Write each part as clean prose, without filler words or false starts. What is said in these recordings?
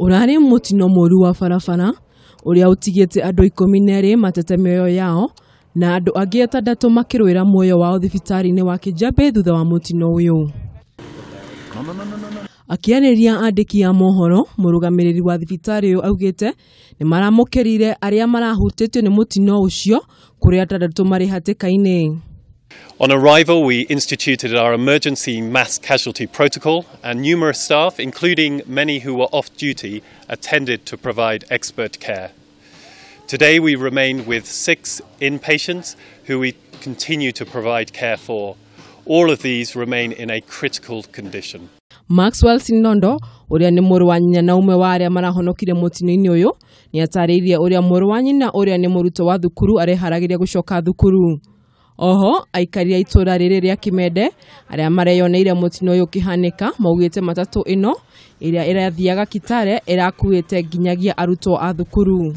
Ũrarĩ mũtino mũru wa barabara ũrĩa ũtigĩte andũ 12 matete mĩoyo yao na andũ angĩ 6 makĩrũĩra muoyo wao thibitarĩ-inĩ wa Kijabe thutha wa mũtino ũyũ. Akĩarĩria andĩki a mohoro, mũrũgamĩrĩri wa thibitarĩ ũyũ augĩte nĩ maramũkĩrire arĩa marahutĩtio nĩ mũtino ũcio kũrĩa 6 marĩ hatĩka-inĩ. On arrival, we instituted our emergency mass casualty protocol, and numerous staff, including many who were off duty, attended to provide expert care. Today, we remain with 6 inpatients who we continue to provide care for. All of these remain in a critical condition. Maxwell Sinondo, ũrĩa nĩ mũrũ wa nyina na ũmwe wa arĩa marahonokire mũtino-inĩ ũyũ, nĩ atarĩirie ũrĩa mũrũ wa nyina ũrĩa nĩ mũrutwo wa thukuru areharagĩria gũcoka thukuru. Oho, aikari a itũra rĩrĩ rĩa Kimende arĩa mareyoneire mũtino ũyũ ũkĩhanĩka maugĩte matatũ ĩno ĩrĩa ĩrathiaga Kitale ĩrakuĩte nginyagia arutwo a thukuru.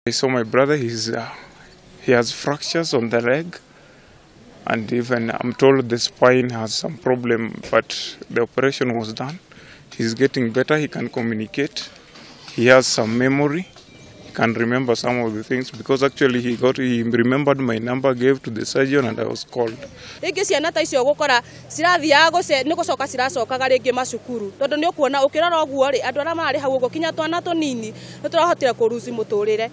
I saw my brother, he has fractures on the leg, and even I'm told the spine has some problem, but the operation was done. He's getting better, he can communicate, he has some memory. He can remember some of the things because actually he remembered my number, gave to the surgeon, and I was called. Rĩngĩ ciana ta icio gũkora cirathiaga nĩ gũcoka ciracokaga rĩngĩ macukuru tondũ nĩ ũkuona ũkĩrora ũguo rĩ andũ arĩa marĩ hau ũguo kinya twana tũnini nĩ tũrahotire kũruci mũtũrĩre.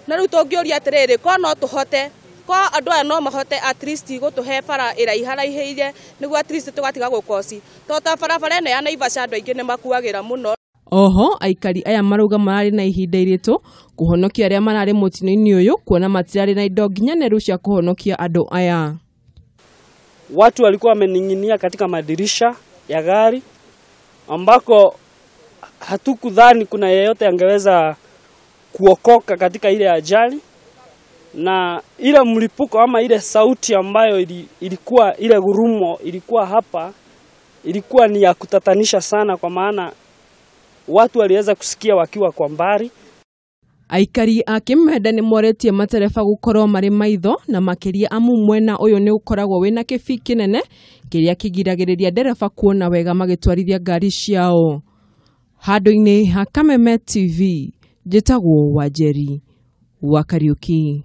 Na rĩu tũngĩũria atĩrĩrĩ, ko no tũhote, ko andũ aya no mahote at least gũtũhe bara ĩraiharaihĩire nĩguo at least tũgatiga gũkoci to ta barabara ĩno ya Naivasha andũ aingĩ nĩ makuagĩra mũno. Oho, aikari aya marauga mararĩ na ihinda iritũ kũhonokia arĩa mararĩ mũtino-inĩ ũyũ kuona matirarĩ na indo nginyanĩru cia kũhonokia andũ aya. Watu walikuwa wamening'inia katika madirisha ya gari ambako hatukudhani kuna yeyote angeweza kuokoka katika ile ajali, na ile mlipuko ama ile sauti ambayo ilikuwa ile gurumo ilikuwa hapa ilikuwa ni ya kutatanisha sana, kwa maana watu waliweza kusikia wakiwa kwa mbali. Aikari a Kimende nĩ moretie matereba gũkorwo marĩ maitho na makĩria amu mwena ũyũ nĩ ũkoragwo wĩna kĩbii kĩnene kĩrĩa kĩgiragĩrĩria ndereba kuona wega magĩtwarithia ngari ciao. Handũ-inĩ ha Kameme TV, njĩtagwo Wanjeri wa Kariuki.